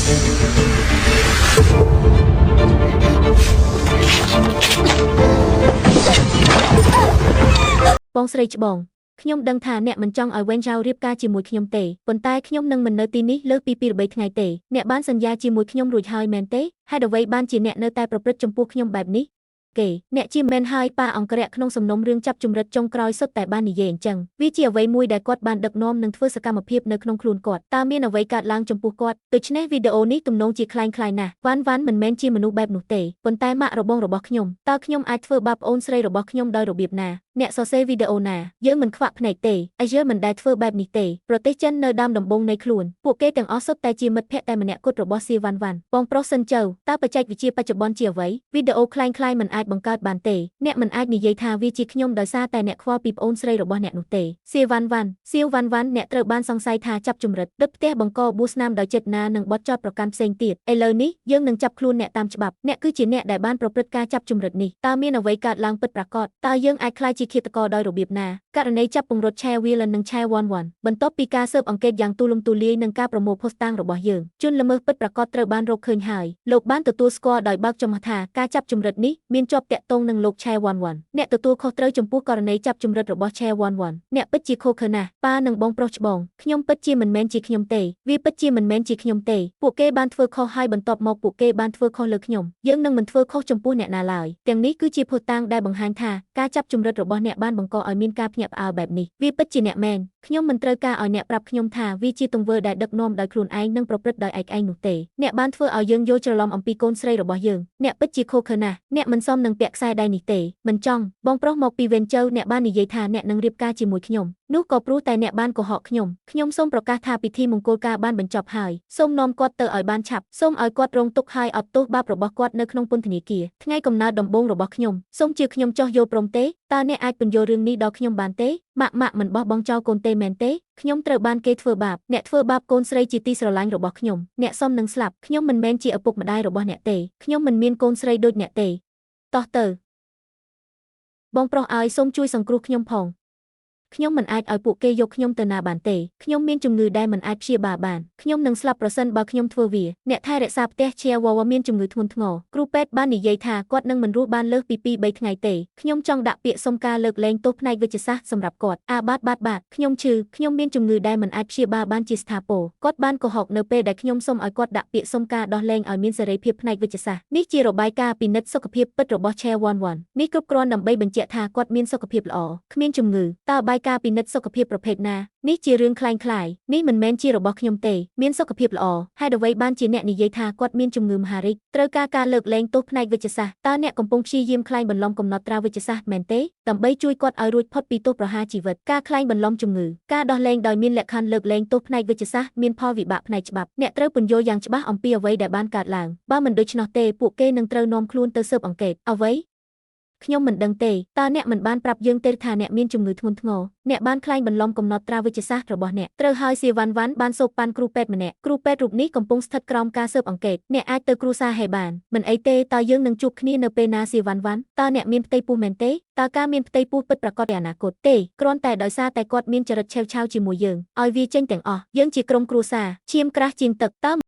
បងស្រីច្បងខ្ញុំដឹងថាអ្នកមិនចង់ឲ្យវេនចៅរៀបការជាមួយខ្ញុំទេប៉ុន្តែខ្ញុំនឹងមិននៅទីនេះលើសពី2 3ថ្ងៃទេអ្នកបានសន្យាជាមួយខ្ញុំរួចហើយមែនទេហេតុអ្វីបានជាអ្នកនៅតែប្រព្រឹត្តចំពោះខ្ញុំបែបនេះគេអ្នកជាមែនហើយប៉ាអង្គរៈក្នុងសំណុំរឿងចាប់ជំរិតចុងក្រោយសុទ្ធតែបាននិយាយអញ្ចឹងវាជាអ្វីមួយដែលគាត់បានដឹកនាំនិងធ្វើសកម្មភាពនៅក្នុងខ្លួនគាត់តើមានអ្វីកើតឡើងចំពោះគាត់ដូច្នេះវីដេអូនេះទំនងជាคล้ายៗណាស់វ៉ាន់វ៉ាន់មិនមែនជាមនុស្សបែបនោះទេប៉ុន្តែម៉ាក់របងរបស់ខ្ញុំតើខ្ញុំអាចធ្វើបាបប្អូនស្រីរបស់ខ្ញុំដោយរបៀបណាអ្នកសរសេរវីដេអូណាយើងមិនខ្វាក់ភ្នែកទេអាយើងមិនដែលធ្វើបែបនេះទេប្រទេសចិននៅដើមដំបូងនៃខ្លួនពួកគេទាំងអស់សុទ្ធតែជាមិត្តភក្តិតែម្នាក់គត់របស់សៀវ៉ាន់វ៉ាន់បងប្រុសសិនជៅតើបច្ចេកវិទ្យាបច្ចុប្បន្នជាអ្វីវីដេអូคล้ายៗមិនអាចបង្កើតបានទេអ្នកមិនអាចនិយាយថាវាជាខ្ញុំដោយសារតែអ្នកខ្វល់ពីប្អូនស្រីរបស់អ្នកនោះទេសៀវ៉ាន់វ៉ាន់សៀវវ៉ាន់វ៉ាន់អ្នកត្រូវបានសង្ស័យថាចាប់ជំរិតដឹកផ្ទះបង្កបួសស្នាមដោយចេតនានិងបទចោទប្រកាន់ផ្សេងទៀតឥឡូវនេះយើងនឹងចាប់ខ្លួនអ្នកតាមច្បាប់អ្នកគឺជាអ្នកដែលបានប្រព្រឹត្តការចាប់ជំរិតនេះតើមានអ្វីកើតឡើងពិតប្រាកដតើយើងអាចក្លាយជាឃាតករដោយរបៀបណាករណីចាប់ពង្រត់ឆែវីលនិងឆែវ៉ាន់វ៉ាន់បន្ទាប់ពីការស៊ើបអង្កេតយ៉ាងទូលំទូលាយនិងការប្រមូលភស្តុតាងរបស់យើងជនល្មើសពិតប្រាកដត្រូវបានរកឃើញហើយលោកបានទទួលស្គាល់ដោយបើកចំហថាការចាប់ជំរិតនេះមានជាប់ទាក់ទងនឹងលោកឆែវ៉ាន់វ៉ាន់អ្នកទទួលខុសត្រូវចំពោះករណីចាប់ជំរិតរបស់ឆែវ៉ាន់វ៉ាន់អ្នកពិតជាខូខើណាស់ប៉ានិងបងប្រុសច្បងខ្ញុំពិតជាមិនមែនជាខ្ញុំទេវាពិតជាមិនមែនជាខ្ញុំទេពួកគេបានធ្វើខុសហើយបន្ទាប់មកពួកគេបានធ្វើខុសលើខ្ញុំយើងនឹងមិនធ្វើខុសចំពោះអ្នកណាឡើយទាំងនេះគឺជាភស្តុតាងដែលបង្ហាញថាការចាប់ជំរិតរបស់អ្នកបានបង្កឲ្យមានការភ្ញាក់ផ្អើលបែបនេះវាពិតជាអ្នកមែនខ្ញុំមិនត្រូវការឲ្យអ្នកប្រាប់ខ្ញុំថាវាជាទង្វើដែលដឹកនាំដោយខ្លួនឯងនិងប្រព្រឹត្តដោយឯកឯងនោះទេអ្នកបានធ្វើឲ្យយើងយល់ច្រឡំអំពីកូនស្រីរបស់យើងអ្នកពិតជាខូខើណាស់អ្នកមិនសមនឹងពាក់ខ្សែដៃនេះទេមិនចង់បងប្រុសមកពីវេនជៅអ្នកបាននិយាយថាអ្នកនឹងរៀបការជាមួយខ្ញុំនោះក៏ព្រោះតែអ្នកបានកុហកខ្ញុំខ្ញុំសូមប្រកាសថាពិធីមង្គលការបានបញ្ចប់ហើយសូមនាំគាត់ទៅឲ្យបានឆាប់សូមឲ្យគាត់រងទុក្ខហើយអត់ទោសបាបរបស់គាត់នៅក្នុងពន្ធនាគារថ្ងៃកំណើតដំបូងរបស់ខ្ញុំសូមជាខ្ញុំចោះយល់ព្រមទេតើអ្នកអាចពន្យល់រឿងនេះដល់ខ្ញុំបានទេម៉ាក់ម៉ាក់មិនបោះបង់ចោលកូនទេមែនទេខ្ញុំត្រូវបានគេធ្វើបាបអ្នកធ្វើបាបកូនស្រីជាទីស្រឡាញ់របស់ខ្ញុំអ្នកសមនឹងស្លាប់ខ្ញុំមិនមែនជាឪពុកម្ដាយរបស់អ្នកទេខ្ញុំមិនមានកូនស្រីដូចអ្នកទេតោះទៅបងប្រុសឲ្យសូមជួយសង្គ្រោះខ្ញុំផងខ្ញុំមិនអាចឲ្យពួកគេយកខ្ញុំទៅណាបានទេខ្ញុំមានជំងឺដែលមិនអាចព្យាបាលបានខ្ញុំនឹងស្លាប់ប្រសិនបើខ្ញុំធ្វើវាអ្នកថែរក្សាផ្ទះជាវវមានជំងឺធ្ងន់ធ្ងរគ្រូពេទ្យបាននិយាយថាគាត់នឹងមិនរស់បានលើសពី2 3ថ្ងៃទេខ្ញុំចង់ដាក់ពាក្យសុំការលើកលែងទោសផ្នែកវិទ្យាសាស្ត្រសម្រាប់គាត់អាបាទបាទបាទខ្ញុំឈឺខ្ញុំមានជំងឺដែលមិនអាចព្យាបាលបានជាស្ថាពរគាត់បានកុហកនៅពេលដែលខ្ញុំសុំឲ្យគាត់ដាក់ពាក្យសុំការដោះលែងឲ្យមានសេរីភាពផ្នែកវិទ្យាសាស្ត្រនេះជារបាយការណ៍ពិនិត្យសុខភាពពិតរបស់ Chair Wan Wan នេះគ្រប់គ្រាន់ដើម្បីបញ្ជាក់ថាគាត់មានសុខភាពល្អគ្មានជំងឺតើបាយការពិនិត្យសុខភាពប្រភេទណានេះជារឿងคล้ายៗនេះមិនមែនជារបស់ខ្ញុំទេមានសុខភាពល្អហេតុអ្វីបានជាអ្នកនិយាយថាគាត់មានជំងឺមហារីកត្រូវការការលើកលែងទោសផ្នែកវិទ្យាសាស្ត្រតើអ្នកកំពុងព្យាយាមក្លែងបន្លំកំណត់ត្រាវិទ្យាសាស្ត្រមែនទេដើម្បីជួយគាត់ឲ្យរួចផុតពីទោសប្រហារជីវិតការក្លែងបន្លំជំងឺការដោះលែងដោយមានលក្ខខណ្ឌលើកលែងទោសផ្នែកវិទ្យាសាស្ត្រមានផលវិបាកផ្នែកច្បាប់អ្នកត្រូវពន្យល់យ៉ាងច្បាស់អំពីអ្វីដែលបានកើតឡើងបើមិនដូច្នោះទេពួកគេនឹងត្រូវនាំខ្លួនទៅស៊ើបអង្កេតអ្វីខ្ញុំមិនដឹងទេតើអ្នកមិនបានប្រាប់យើងទេថាអ្នកមានជំងឺធ្ងន់ធ្ងរអ្នកបានក្លែងបន្លំកំណត់ត្រាវិទ្យាសាស្ត្ររបស់អ្នកត្រូវហើយសៀវ៉ាន់វ៉ាន់បានសូកប៉ាន់គ្រូពេទ្យម្នាក់គ្រូពេទ្យរូបនេះកំពុងស្ថិតក្រោមការស៊ើបអង្កេតអ្នកអាចទៅគ្រួសារហេបានមិនអីទេតើយើងនឹងជួបគ្នានៅពេលណាសៀវ៉ាន់វ៉ាន់តើអ្នកមានផ្ទៃពោះមែនទេតើការមានផ្ទៃពោះពិតប្រាកដជាអនាគតទេគ្រាន់តែដោយសារតែគាត់មានចរិតឆេវឆាវជាមួយយើងឲ្យវាចេញទាំងអស់យើងជាក្រុមគ្រួសារឈាមក្រាស់ជាងទឹកតើ